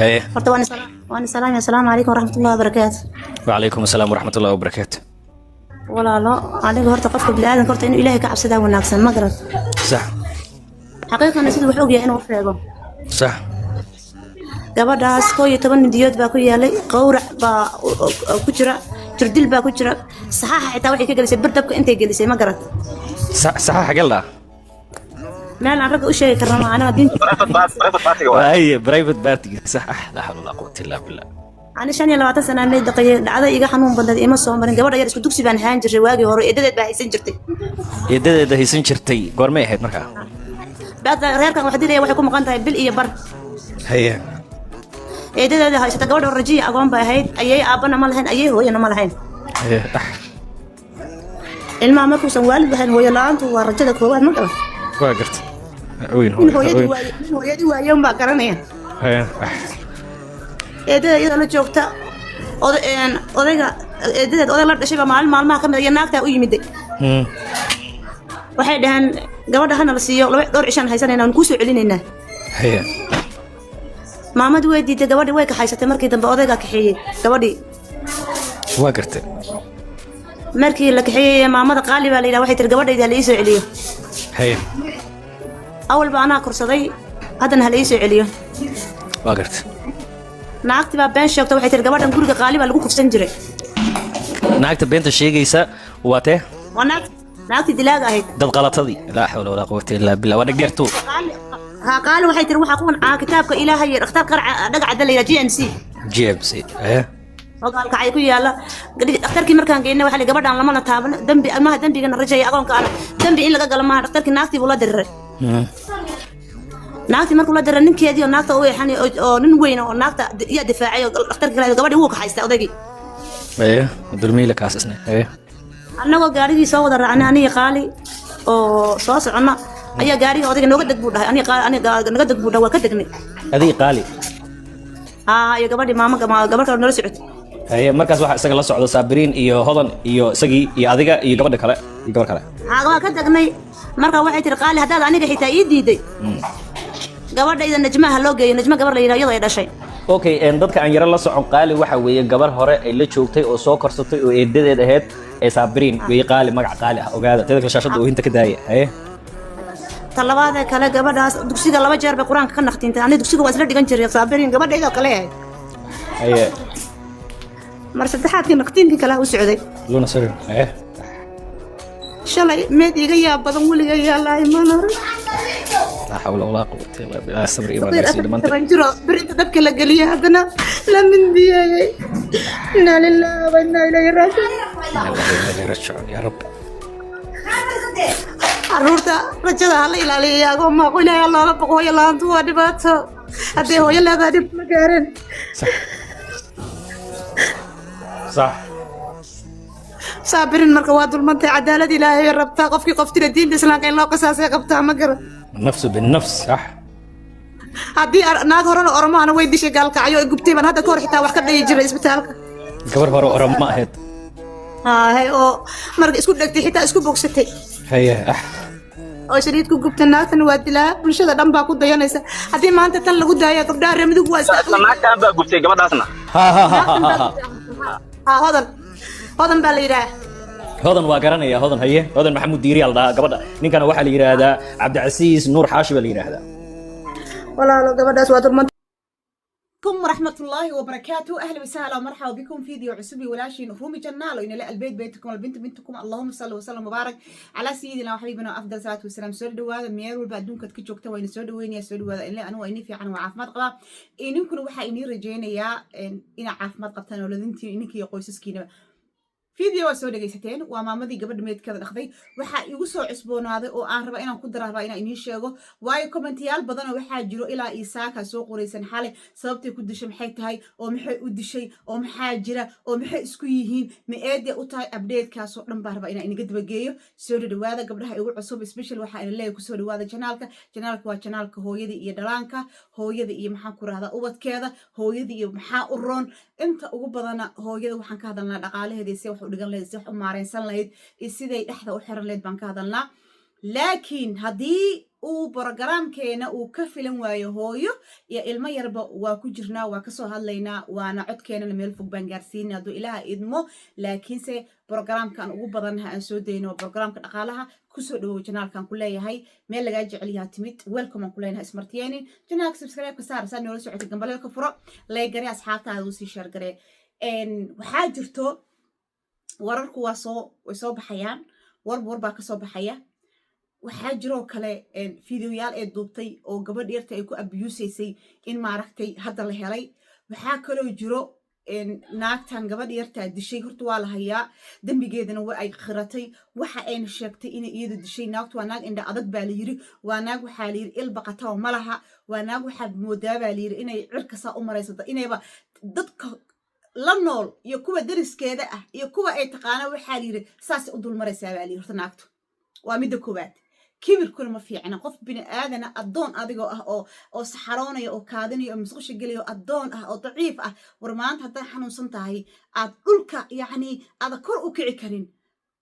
Haye. Horta waan salaamaya. Asalaamu calaykum waraxmatullahi wabarakaatu. Wacalaykum asalaam waraxmatullahi wabarakaatu. Walaalo, aniga horta qofka bini'aadamka horta inuu Ilaahay ka cabsadaa wanaagsan, ma garan? Sax. Xaqiiqana siduu wax ogyahay inuu sheego. Sax. Gabadhaas 11 mindiyood baa ku yaalay, qowrac baa ku jira, jirdil baa ku jira, saxaaxa xitaa waxay ka gelisay bir dabka intay gelisay, ma garan? Saxa xagee la dhahaa? Meel aan ragga u sheegi karna ma anaga diinta. Haye, private party, sax ah. Laa xawla walaa quwata illaa billah. Ani 25 sana meyd dhaqayay, dhacda iga xanuun badneed ima soo marin. Gabadha yar isku dugsi baan ahaan jiray waagii hore, eedadeed baa haysan jirtay. Eedadeeda haysan jirtay, goormay ahayd markaa? Baada reerkan wax dilaya waxay ku maqan tahay bil iyo bar. Haye. Eedadeeda haysata gabadha, rajiya agoon bay ahayd, ayay aabbana ma lahayn, ayay hooyana ma lahayn. Haye, ah. Ilmaha markuusan waalid lahayn, hooyo la-aantu waa rajada koowaad, ma garan? Waa garta weyn. Nin hooyadii waaye, nin hooyadii waaye unbaa garanaya. Haye, ah. Eedada iyadoo la joogta, odayga eedadeed, oday la dhashay baa maalin maalmaha ka mid ah iyo naagtaa u yimiday. Waxay dhaheen, gabadha hana la siiyo, laba dhowr cishaan haysanayna, waan kuu soo celinaynaa. Haye. Maamadii way diiday, gabadhii way kaxaysatay. Markii dambe odaygaa kaxeeyey gabadhii. Waa gartay. Markii la kaxeeyey, maamada Qaali baa la yidhaha, waxay tiri, gabadhayda hala ii soo celiyo. Haye. Awalba anaa korsaday, haddana hala ii soo celiyo. Waa gartay. Naagtii baa been sheegta, waxay tiri, gabadhan guriga Qaali baa lagu kufsan jiray. Naagta beenta sheegaysa waa tee? Waa naagtii dilaaga ahayd. Dad qalatadii, laa xawla walaa quwata illaa billah, waa dhegdheertu. Ha, Qaali waxay tiri, waxaa kuwan caa kitaabka Ilaahay iyo dhakhtar Qarca Dhagacada la yidhaha, GMC. GMC, haye. Oo Gaalkacay ku yaala. Dhakhtarkii markaan geynay, waxaa la gabadhaan lamana taaban, dembi ilmaha dembigana rajaya agoonka ana dembi in laga galo maaha. Dhakhtarkii naagtii buu la diriray. Naagtii markuu la diray, ninkeedii oo naagta u eexanay oo nin weyn oo naagta yaa difaacay, oo dhakhtarkii kale gabadhii wuu kaxaystay odaygii. Haye, dulmiila kaas isna, haye. Annagoo gaarigii soo wada raacnay, aniga Qaali oo soo soconna, ayaa gaarigii odayga nooga deg buu dhahay. Aniga Qaali, aniga naga deg buu dhahay, waa ka degnay. Adii Qaali? Haa, iyo gabadhii maama, gabadh kale nala socotay. Haye, markaas waxaa isaga la socda Saabiriin iyo Hodan iyo isagii iyo adiga iyo gabadha kale iyo gabar kale. Haa, waa ka degnay. Marka waxay tiri Qaali, haddaad aniga xitaa ii diiday, gabadhayda Najmaha loo geeyo. Najma gabar la yidhaha iyadoo ay dhashay. Okay, dadka aan yaro la socon, Qaali waxa weeye gabar hore ay la joogtay oo soo korsatay oo eedadeed ahayd ee Saabiriin weeye. Qaali magac Qaali ah ogaada. Teeda kale, shaashadda oohinta ka daaya. Haye. Talabaadee kale, gabadhaas dugsiga laba jeer bay Qur-aanka ka naqtintay. Aniga dugsiga waa isla dhigan jiray Saabiriin, gabadhaydoo kale ahayd. Haye. Mar saddexaadkii naqtiinkii kale u socday. Luna, sorry, haye. Shalay meed iga yaab badan weliga yaalahay mana. Laa xawla walaa quwata illaa billah, sabri iimaan Saqiir gaarsiiyo afar dhammaanteen. toban jiro bir inta dabka la geliyay haddana la mindiyeeyey. Inaa lillahi wa innaa ilayhi raajicuun. Inna lillahi wa inna ilayhi raajicuun, yaa rabbi. Caruurta rajada hala ilaaliyo iyo agoon maaqo. Ilaahay ha looga boqo. Hooyo la-aantu waa dhibaato. Hadday hooyo leedahay, dhib ma gaareen. Sax sax. Saabirin marka waa dulmantay, cadaalad Ilaahay rabtaa. Qofkii qoftila diinta Islaamka in loo qisaasay qabtaa, ma garan? Nafsu binafs, sax. Haddii naag horena Oromaana way dishay Gaalkacyo ay gubtay baan hadda ka hor xitaa wax ka dhayi jiray isbitaalka. Gabar hore Oromo ahayd? Haye, oo marka isku dhegtay xitaa isku bogsatay. Haye, ah. Oo saliid ku gubta. Naagtan waa dilaa, bulshada dhan baa ku dayanaysa. Haddii maanta tan lagu daaya, gabdhaha reer Midug waa iska Isla naagtaan baa gubtay gabadhaasna. Ha ha ha ha ha. Ha, Hodan, Hodan baa la yidhaah. Hodan waa garanaya, Hodan. Haye, Hodan Maxamuud Diiri la dhahaa gabadha. Ninkana waxaa la yidhaahdaa Cabdicasiis Nuur Xaashi baa la yidhaahdaa. Walaalo, gabadhaas waa dulmanta. عليكم ورحمة الله وبركاته، أهلا وسهلا ومرحبا بكم في فيديو عسبي ولاشين رومي جنال إن البيت بيتكم، البنت بنتكم. اللهم صل وسلم وبارك على سيدنا وحبيبنا أفضل صلاة والسلام. Soo dhawaada meel walba adduunkaad ka joogta, wayna soo dhaweynaya. Soo dhawaada ilaa anigu waa inii fiican, waa caafimaad qabaa. Ininkuna waxaa inii rajaynayaa inaa caafimaad qabtaan owladintiin, ininka iyo qoysaskiinaba. Video waa soo dhegaysateen, waa maamadii gabadha meedkeeda dhaqday. Waxaa igu soo cusboonaaday oo aan raba inaan ku dara, rabaa inaan idiin sheego, waayo commentiyaal badanoo waxaa jiro ilaa isaaka soo qoraysan xalay: sababtay ku dishay maxay tahay, oo maxay u dishay, oo maxaa jira, oo maxay isku yihiin, ma eedee u tahay? Updatekaasoo dhan baa rabaa inaan inaga dabageeyo. Soo dhadhawaada gabdhaha igu cusub, special waxaa ina leeyahay kusoo dhawaada channelka. Channelka waa channelka hooyada iyo dhalaanka, hooyada iyo maxaan ku rahdaa ubadkeeda, hooyada iyo maxaa u roon. Inta ugu badana hooyada waxaan ka hadalnaa dhaqaalaheeda, si wax u dhigan lahayd, si wax u maareysan lahayd iyo siday dhexda u xiran lahayd baan ka hadalnaa. Laakiin haddii Uu programkeena uu ka filan waayo hooyo iyo ilmo yarba waa ku jirnaa, waa kasoo hadlaynaa, waana codkeenana meel fog baan gaarsiina hadduu Ilaaha idmo. Laakiinse programkan ugu badannaha aan soo dayno waa programka dhaqaalaha. Kusoo dhawow channelkan ku leeyahay, meel lagaa jecel yahaa timid, welcome aan ku leenahay. Ismartiyeenin channelka subscribe ka saar, saa noola socotay, gambaleelka furo, like garee, asxaabtaada usii share garee. Waxaa jirto wararku waa soo way soo baxayaan, warba war baa kasoo baxaya. Waxaa jiroo kale videoyaal ee duubtay oo gabadh yarta ay ku abuusaysay in maaragtay hadda la helay. Waxaa kaloo jiro naagtan gabadh yartaa dishay, horta waa la hayaa, dembigeedana wa ay khiratay. Waxa ayna sheegtay inay iyadu dishay. Naagtu waa naag indha adag baa la yiri, waa naag waxaa la yiri il baqatao ma laha, waa naag waxaad moodaa baa la yiri inay cirkasaa u marayso, inayba dadka la nool iyo kuwa dariskeeda ah iyo kuwa ay taqaana waxaa la yiri saasay u dul maraysaa baa la yiri. Horta naagtu waa midda koowaad, kibirkuna ma fiicna. Qof bini aadana addoon adigoo ah oo saxaroonaya oo kaadinaya oo musqusha gelaya oo addoon ah oo daciif ah, war maanta haddaad xanuunsan tahay, aad dhulka yacni aada kor u kici karin,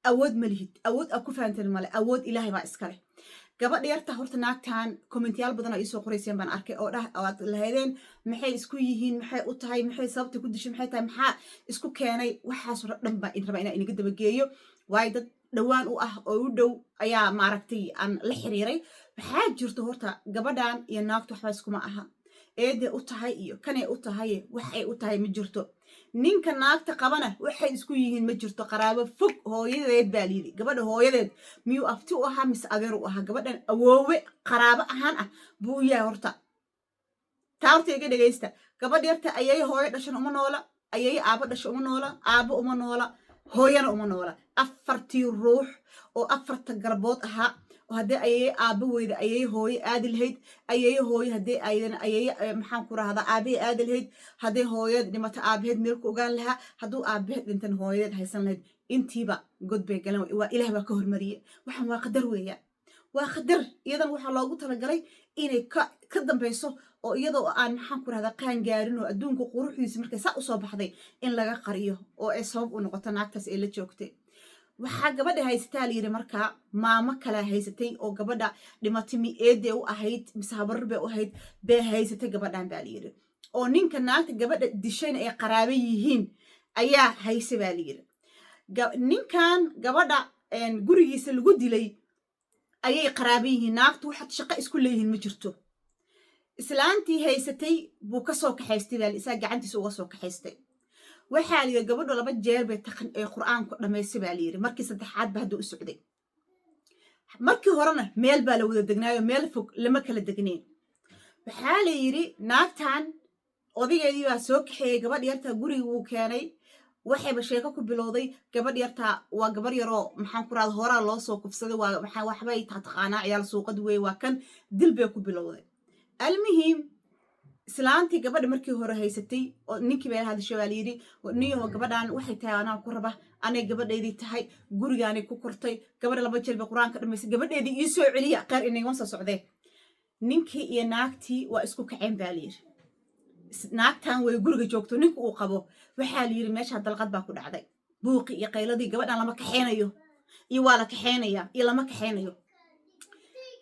awood ma lihid, awood aad ku fahantan male, awood Ilaahay baa iskale. Gabadha yarta horta naagtan commentyaal badan oo iisoo qorayseen baan arkay oo dhah oo aad lahaydeen maxay isku yihiin, maxay u tahay, maxay sababta ku dishay, maxay tahay, maxaa isku keenay? Waxaas hore dhan baa in rabaa inaan inaga dabageeyo, waayo dad dhowaan u ah oo u dhow ayaa maaragtay aan la xiriiray. Waxaa jirto horta gabadhan iyo naagtu waxba iskuma aha, eeday u tahay iyo kanay u tahay, wax ay u tahay ma jirto. Ninka naagta qabana waxay isku yihiin ma jirto, qaraabo fog hooyadeed baa layidhi. Gabadha hooyadeed miyuu afti u ahaa mise adeer u ahaa? Gabadhan awoowe qaraabo ahaan ah buu yahay. Horta taa horta iga dhegaysta. Gabadh yarta ayay hooyo dhashan uma noola, ayay aabo dhasha uma noola, aabo uma noola, hooyana uma noola. Afartii ruux oo afarta garbood ahaa oo haddii ayay aabo weyda ayay hooyo aadi lahayd, ayay hooyo haddii aydan ayay maxaan ku rahdaa aabahey aadi lahayd, hadday hooyad dhimato aabaheed meel ku ogaan lahaa, hadduu aabaheed dhintan hooyadeed haysan lahayd. Intiiba god bay galeen, waa Ilaah baa ka hormariyey. Waxaan waa qadar weeyaan, waa qadar. Iyadana waxaa loogu talagalay inay ka dambayso oo iyadoo aan maxaan ku rahdaa qaan gaarin oo adduunka quruxdiisa markay saa usoo baxday in laga qariyo oo ay sabab u noqoto naagtaas ay la joogtay. Waxaa gabadha haysataa la yidhi markaa maamo kalaa haysatay oo gabadha dhimatay mi eedey u ahayd mise habarar bay u ahayd bay haysatay gabadhan baa la yidhi, oo ninka naagta gabadha dishayna ay qaraabo yihiin ayaa haysa baa la yidhi. Ninkan gabadha gurigiisa lagu dilay ayay qaraabo yihiin. Naagtu waxaad shaqo isku leeyihiin ma jirto. Islaantii haysatay buu kasoo kaxaystay baa isaa gacantiisa uga soo kaxaystay. Waxaa la yidhi gabadhu 2 jeer bay Qur-aanku dhammaystay baa la yidhi, markii saddexaad ba hadda u socday. Markii horena meel baa la wada degnaayo, meel fog lama kala degnayn. Waxaa la yidhi naagtan odaygeedii baa soo kaxeeyey gabadh yarta, guriga wuu keenay. Waxayba sheeko ku bilowday gabadh yarta waa gabar yaroo maxaan ku rahda horaa loo soo kufsaday, waa waxbay taqaanaa, ciyaal suuqad wey, waa kan dil bay ku bilowday. Almuhiim, islaantii gabadha markii hore haysatay oo ninkii bay la hadashay baa layidhi: "Niyaho, gabadhan waxay tahay anaa ku raba, anay gabadhaydii tahay, gurigaanay ku kortay, gabadha 2 jeer bay Qur-aanka dhamaysay, gabadheedii ii soo celiya, qeyr inagama soo socdee." Ninkii iyo naagtii waa isku kaceen baa layidhi. Naagtan way guriga joogto ninka uu qabo. Waxaa la yidhi meeshaa dalqad baa ku dhacday, buuqi iyo qayladii, gabadhan lama kaxeynayo iyo waa la kaxeynaya iyo lama kaxeynayo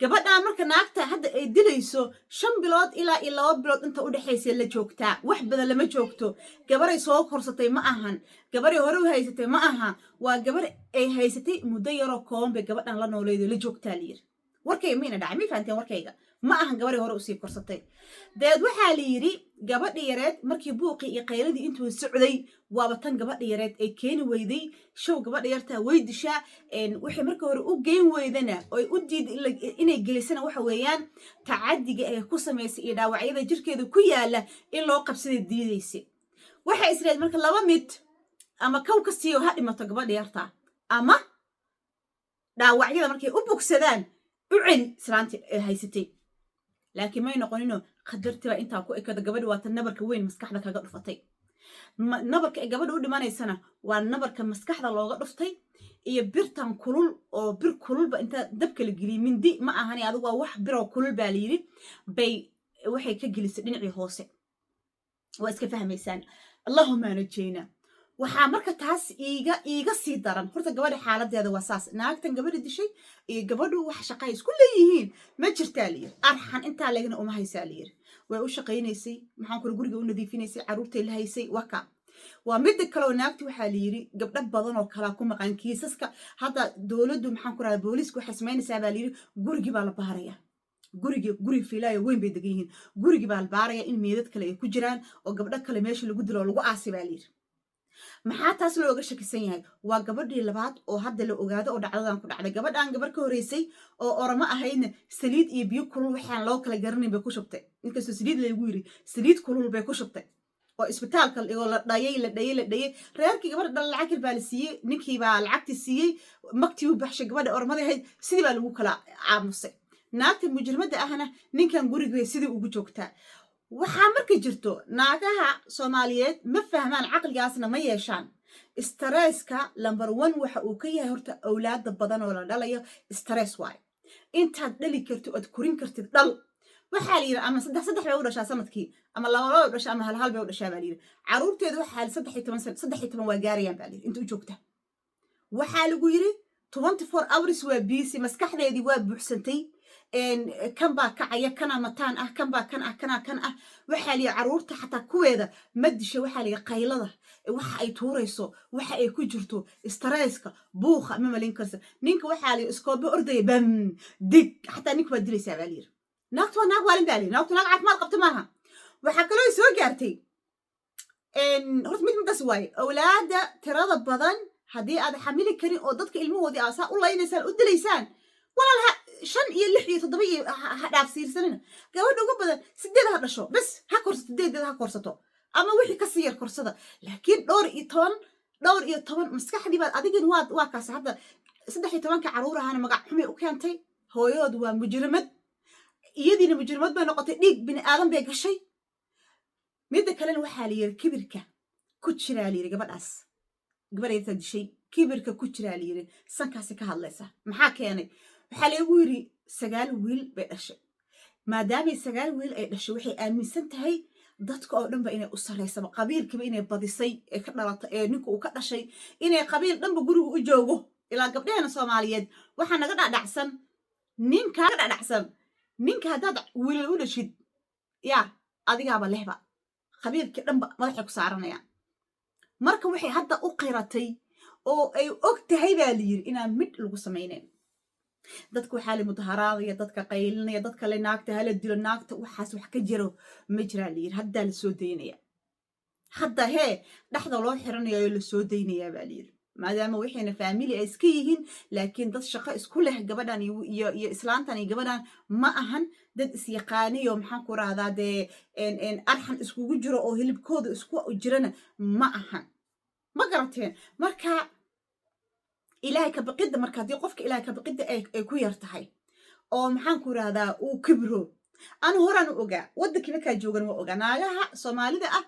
gabadhan. Marka naagta hadda ay dilayso 5 bilood ilaa iyo 2 bilood inta u dhexaysa la joogtaa, wax badan lama joogto. Gabaray soo korsatay ma ahan, gabaray hore u haysatay ma aha, waa gabar ay haysatay muddo yaroo kooban bay gabadhan la nooleedo la joogtaa layiri. Warkayga mayna dhacay? May fahanteen warkayga? Ma ahan gabaray hore usii korsatay. Dabeed waxaa la yidhi gabadhi yareed markii buuqii iyo qayladii intuu socday waaba tan gabadha yareed ay keeni weyday show. Gabadha yartaa way dishaa. Waxay markii hore u geyn weydana oy u diid inay geysana waxa weeyaan tacadiga ay ku samaysay iyo dhaawacyada jirkeeda ku yaala in loo qabsaday diidaysay. Waxay isleed marka laba mid: ama kow ka siiyo ha dhimato gabadha yartaa, ama dhaawacyada markay u bogsadaan u celi islaantii ay haysatay. Laakiin may noqonino, qadartii baa intaa ku ekada. Gabadhi waata nabarka weyn maskaxda kaga dhufatay. Nabarka ay gabadha u dhimanaysana waa nabarka maskaxda looga dhuftay iyo birtan kulul, oo bir kululba inta dabka la geliyey, mindi ma ahani, adigu waa wax biroo kulul baa layidhi, bay waxay ka gelisay dhinacii hoose. Waa iska fahmaysaan. Allahuma najayna. Waxaa marka taas iiga sii daran, horta gabadha xaaladeeda waa saas. Naagtan gabadha dishay iyo gabadhu wax shaqay isku leeyihiin ma jirtaa layiri. Arxan intaa leegna uma haysaa layiri. Way u shaqaynaysay, maxaan kula, guriga u nadiifinaysay, caruurtay la haysay. Waka waa midda kaleoo naagti waxaa layiri gabdho badan oo kalaa ku maqan kiisaska. Hadda dowladdu, maxaan ku rahda, booliisku waxay samaynaysaa baa layiri, gurigii baa la baaraya. Gurigi guri fiilaayo weyn bay degan yihiin. Gurigii baa la baaraya in meedad kale ay ku jiraan oo gabdho kale meesha lagu dilo oo lagu aasay baa layiri. Maxaa taas looga shakisan yahay? Waa gabadhii labaad oo hadda la ogaado oo dhacdadan ku dhacday. Gabadhan gabar ka horeysay oo Oramo ahaydna saliid iyo biyo kulul waxaan loo kala garanayn bay ku shubtay. Inkastoo saliid laygu yiri, saliid kulul bay ku shubtay oo isbitaalka oo la dhayay, la dhayay, la dhayay. Reerkii gabadha dhala lacag baa la siiyey, ninkii baa lacagtii siiyey, magtii u baxshay gabadha Oromada ahayd. Sidii baa lagu kala aamusay. Naagta mujrimada ahna ninkan gurigay sidii ugu joogtaa. Waxaa marka jirto, naagaha Soomaaliyeed ma fahmaan, caqligaasna ma yeeshaan. Stresska number one waxa uu ka yahay horta awlaada badan oo la dhalayo stress waayo. Intaad dhali kartid ood korin kartid dhal, waxaa la yidhi. Ama saddex saddex bay u dhashaa sanadkii, ama laba laba u dhashaa, ama hal hal bay u dhashaa baa la yidhi. Caruurteedu waxaa 13 san, 13 waa gaarayaan baa la yidhi inta u joogta. Waxaa lagu yidhi 24 hours waa busy, maskaxdeedii waa buuxsantay. Kan baa kacaya, kana mataan ah, kan baa kan ah, kanaa kan ah. Waxaa liyi caruurta xataa kuweeda ma disha. Waxaa liyi qaylada, waxa ay tuurayso, waxa ay ku jirto, stresska, buuqa ma malin karsa. Ninka waxaa liyi iskoobe ordaya, bam dig, xataa ninka waa dilaysaa baa layiri. Naagtu waa naag waalin baa layiri. Naagtu naag caafimaad qabta maaha. Waxaa kaloo soo gaartay horta mid midaas waaye: awlaada tirada badan haddii aad xamili karin oo dadka ilmahoodii aa saa u laynaysaan, u dilaysaan, walaal, ha shan iyo lix iyo toddoba iyo ha dhaafsiirsanina. Gabadha ugu badan sideed ha dhasho bes, ha korsato, sideedeed ha korsato ama wixii kasii yar korsada. Laakiin dhowr iyo toban, dhowr iyo toban, maskaxdii baad adigin waa kaas. Hadda 13-ka caruur ahana magac xumay u keentay. Hooyadood waa mujrimad, iyadiina mujrimad bay noqotay, dhiig bini aadan bay gashay. Midda kalena waxaa la yiri kibirka ku jiraa la yiri gabadhaas, gabadhayta dishay, kibirka ku jiraa la yiri sankaasi ka hadlaysa. Maxaa keenay? Waxaa lagu yiri 9 wiil bay dhashay. Maadaamay 9 wiil ay dhashay, waxay aaminsan tahay dadka oo dhanba inay u saraysaba, qabiilkiiba inay badisay ee ka dhalatay ee ninka uu ka dhashay, inay qabiil dhanba guriga u joogo. Ilaa gabdhaheena Soomaaliyeed waxaa naga dhadhacsan, ninka dhadhacsan, ninka haddaad wiilal u dhashid, yaa adigaaba lehba, qabiilkii dhanba madaxay ku saaranayaan. Marka waxay hadda u qiratay oo ay og tahay baa la yiri inaan midh lagu samaynayn. Dadka waxaa la mudaharaadaya, dadka qaylinaya, dadka le naagta hala dilo, naagta waxaas wax ka jiro ma jiraa la yiri. Haddaa la soo daynaya, hadda hee dhexda loo xiranaya oo la soo daynayaa baa la yiri, maadaama waxayna family ay iska yihiin, laakiin dad shaqo isku leh gabadhan iyo islaantan iyo gabadhan ma ahan dad isyaqaaniyo, maxaan ku rahdaa, dee arxan iskugu jiro oo hilibkooda isku jirana ma ahan. Ma garateen? Marka Ilaahay ka baqidda, marka haddii qofka Ilaahay ka baqidda ay ku yar tahay oo, maxaan ku rahdaa, uu kibro. Anu horaan u ogaa, waddankii markaa joogan waa ogaa naagaha Soomaalida ah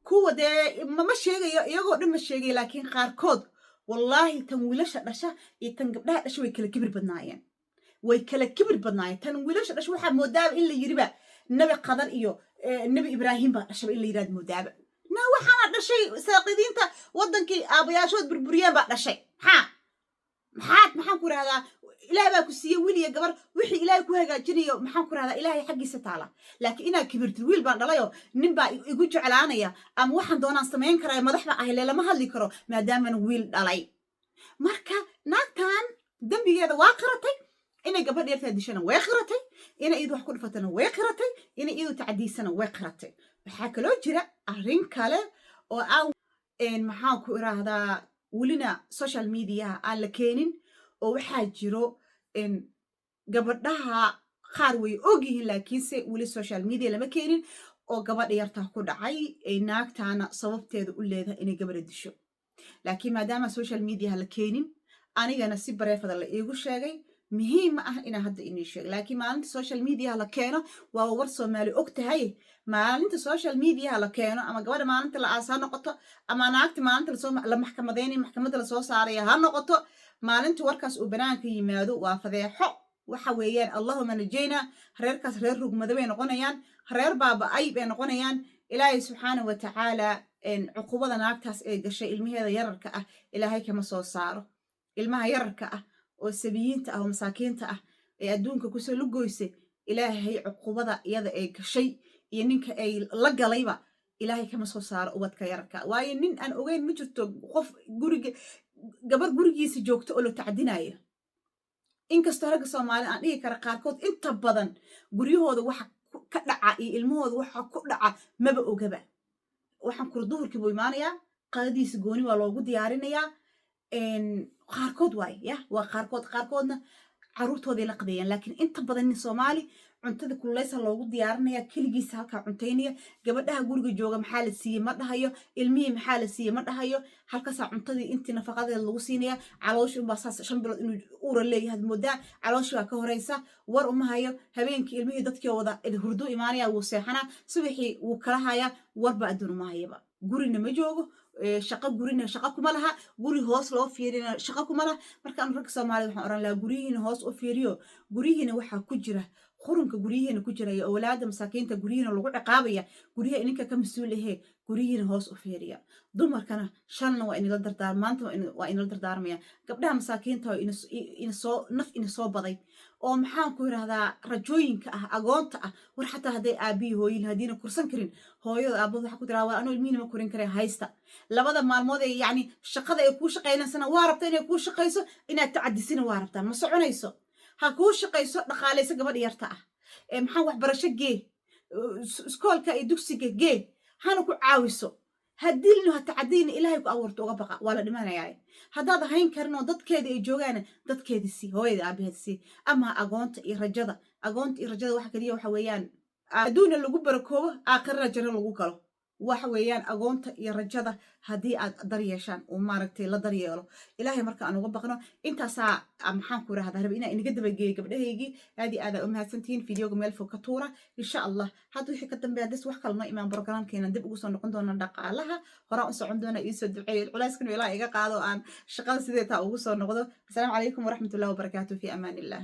kuwa dee mama sheegayo, iyagoo dhan ma sheegayo, laakiin qaarkood wallaahi tan wiilasha dhasha iyo tan gabdhaha dhasha way kala kibir badnaayeen, way kala kibir badnaayeen. Tan wiilasha dhasha waxaa moodaaba in la yiriba Nabi Qadar iyo Nebi Ibraahim baa dhashaba in la yiraahdo moodaaba. Na waxaana dhashay saaqidiinta waddankii aabayaashood burburiyeen baa dhashay. Maxaa maxaad, maxaan ku rahdaa, Ilaah baa ku siiyey wiil iyo gabar. Wixii Ilaahay ku hagaajinayo, maxaan ku rahdaa, Ilaahay xaggiisa taala. Laakiin inaad kibirtid, wiil baan dhalayo, nin baa igu jeclaanaya, ama waxaan doonaan samayn karaya, madax baa ahay, lama hadli karo maadaaman wiil dhalay. Marka naagtan dembigeeda waa qiratay. Inay gabadh yartaa dishana way qiratay, inay iyadu wax ku dhifatana way qiratay, inay iyadu tacdiisana way qiratay. Waxaa kaloo jira arrin kale oo aan, maxaan ku iraahdaa, welina social mediaha aan la keenin, oo waxaa jiro gabadhaha qaar way og yihiin, laakiinse weli social media lama keenin, oo gabadha yartaa ku dhacay ay naagtaana sababteeda u leedahay inay gabadha disho. Laakiin maadaama social mediaha la keenin, anigana si private la iigu sheegay, muhiim ma ah inaan hadda inii sheego. Laakiin maalinta social mediaha la keeno, waaba war Soomaali og tahay. Maalinta social mediaha la keeno, ama gabadha maalinta la aas ha noqoto, ama naagta maalinta lasoo la maxkamadeynay, maxkamadda lasoo saaraya ha noqoto, maalinta warkaas uu banaanka yimaado waa fadeexo. Waxa weeyaan, Allahuma najayna, reerkaas reer rugmado bay noqonayaan, reer baaba-ay bay noqonayaan. Ilaahay subxaana wa tacaala. Cuqubada naagtaas ee gashay ilmaheeda yararka ah Ilaahay kama soo saaro. Ilmaha yararka ah oo sabiyiinta ah oo masaakiinta ah ee adduunka kusoo lugoysay, Ilaahay cuqubada iyada ee gashay iyo ninka ay la galayba Ilaahay kama soo saaro ubadka yararka. Waayo, nin aan ogeyn ma jirto qof guriga, gabar gurigiisa joogto oo la tacdinayo. Inkastoo ragga Soomaalida aan dhihi kara qaarkood inta badan guryahooda waxa ka dhaca iyo ilmahooda waxa ku dhaca maba ogaba. Waxaan kura duhurkii buu imaanayaa, qadadiisa gooni waa loogu diyaarinayaa. Qaarkood waaye ya, waa qaarkood. Qaarkoodna caruurtooday la qadeeyaan, laakiin inta badan nin Soomaali cuntada kululeysa loogu diyaarinaya, keligiisa halkaa cuntaynaya. Gabadhaha guriga jooga maxaa la siiyey ma dhahayo, ilmihii maxaa la siiyey ma dhahayo. Halkaasaa cuntadii intii nafaqadeeda lagu siinaya. Calooshii unbaa saas 5 bilood inuu uura leeyahay moodaa, calooshii baa ka horeysa, war uma hayo. Habeenkii ilmihii dadkii wada hurdu imaanaya, wuu seexanaa, subaxii wuu kala hayaa, warba adduun uma hayaba. Gurina ma joogo, shaqo gurina shaqo kuma laha, guri hoos loo fiirina shaqo kuma laha. Marka anu ragga Soomaalida waxaan oran lahaa: guryihiina hoos u fiiriyo, guryihiina waxaa ku jira qurunka, guryihiina ku jira iyo awlaada masaakiinta guryihiina lagu ciqaabaya. Guryaha idinka ka mas-uul ahee, guryihiina hoos u fiiriya. Dumarkana shalna waa inala dardaar, maanta waa inala dardaarmaya. Gabdhaha masaakiinta oo inasoo naf ina soo baday oo, maxaan ku yidhahdaa, rajooyinka ah, agoonta ah, war xataa hadday aabihii hooyin haddiina kursan karin, hooyada aabada waxa ku tiraa: "Waa anoo ilmihiina ma korin kare, haysta." Labada maalmood ee yacni shaqada ay kuu shaqaynaysana waa rabta inay kuu shaqayso, inaad tacadisina waa rabtaa. Ma soconayso. Ha kuu shaqayso, dhaqaalayso gabadha yarta ah ee maxaa waxbarasho gee, iskoolka iyo dugsiga gee, hana ku caawiso. Hadilno, ha tacadiyna, Ilaahay ku abuurta uga baqa, waa la dhimanayaa. Haddaad hayn karin oo dadkeeda ay joogaana, dadkeeda sii, hooyada aabaheed sii, ama agoonta iyo rajada. Agoonta iyo rajada waxa keliya waxa weeyaan adduuna lagu barakoobo, aakhirana janno lagu galo. Waxa weeyaan agoonta iyo rajada haddii aad daryeeshaan uu maaragtay la daryeelo Ilaahay. Marka aan uga baqno intaasaa, maxaan ku rahdaa, raba inaa inaga dabageeyo gabdhahaygii. Aad iyo aad aa u mahadsantihiin. Videoga meel fog ka tuura. Insha Allah hadda wixii ka dambeeya des wax kale noo imaan, programkeena dib ugu soo noqon doona. Dhaqaalaha horaan u socon doona. Iisoo duceeyo culayskan Ilaah iga qaado, aan shaqada sidee taa ugu soo noqdo. Asalaamu calaykum waraxmatullahi wabarakaatu. Fi amaan illah.